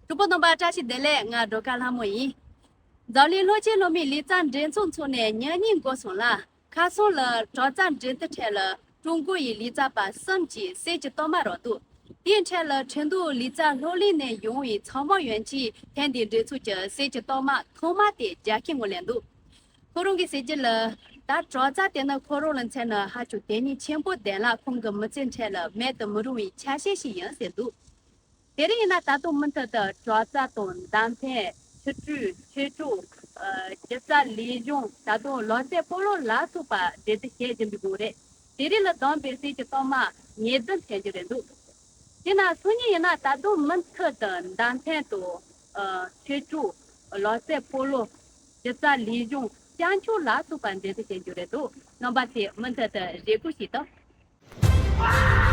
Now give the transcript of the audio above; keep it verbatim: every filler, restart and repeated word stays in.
གྲོགས་པོ་རྣམ་པ་བཀྲ་ཤིས་བདེ་ལེགས། ང་སྒྲོལ་དཀར་ལྷ་མོ་ཡིན། འཛམ་གླིང་སློབ་ཆེན་སློབ་མའི་ལི་ཙཱ་འགྲན་ཚོགས་འཚོགས་ནས་ཉིན་གཉིས་འགོར་སོང་ལ། ཁ་སང་ལ་དྲག་རྩལ་འགྲན་བསྡུར་ཁྲོད་ལ་ཀྲུང་གོ་ཡི་ལི་ཙཱ་བ་གསུམ་གྱིས་གསེར་གྱི་རྟགས་མ་རག་འདུག་དེའི་ཁྲོད་ལ་ཁྲིན་ཏུའུ་ལི་ཙཱ་སློབ་གླིང་ནས་ཡོང་བའི་ཚང་མ་ཡོན་གྱིས་ཐེངས་འདིའི་འགྲན་ཚོགས་ཀྱི་གསེར་གྱི་རྟགས་མ་ཐོག་མ་དེ་རྒྱལ་ཁའི་ངོས་ལེན་འདུག་ཁོ་རང་གིས་ཟེར་རྒྱུ་ལ། ད་དྲག་རྩལ་དེ་ནི་ཁོ་རང་ལ་མཚོན་ན་ཧ་ཅང་དོན་སྙིང་ཆེན་པོ་ལྡན་ལ། ཁོང་གི་མི་ཚེ་ཁྲོད་ལ་མེད་དུ་མི་རུང་བའི་ཆ་ཤས་ཤིག་ཡིན་ཟེར་འདུག་དེ་རིང་ཡིན་ན་ད་དུང་མུ་མཐུད་དུ་དྲག་རྩལ་དང་མདའ་འཕེན། ཆུ་ཁྲུས། ཆོས་ཕྱོགས། ཨ། སྒྱུ་རྩལ། ལས་སྦྱོང་། ད་དུང་ལག་རྩེད་སྤོ་ལོ་ལ་སོགས་པ་འགྲན་བསྡུར་བྱེད་བཞིན་པའི་སྒང་རེད། དེ་རིང་ལ་བདམས་པའི་གསེར་གྱི་རྟགས་མ་ཉེར་བདུན་ཐོན་རྒྱུ་རེད་འདུག་དེས་ན་སང་ཉིན་ཡིན་ན་ད་དུང་མུ་མཐུད་དུ་མདའ་འཕེན་དང་། ཨ། ཆོས་ཕྱོགས། ལག་རྩེད་སྤོ་ལོ། སྒྱུ་རྩལ། ལས་སྦྱོང་། སྐྱབས་མཆོག་ལ་སོགས་པ་འགྲན་བསྡུར་བྱེད་རྒྱུ་རེད་འདུག་རྣམ་པ་ཚོས་མུ་མཐུད་དུ་རེ་སྒུག་བྱེད་དང་།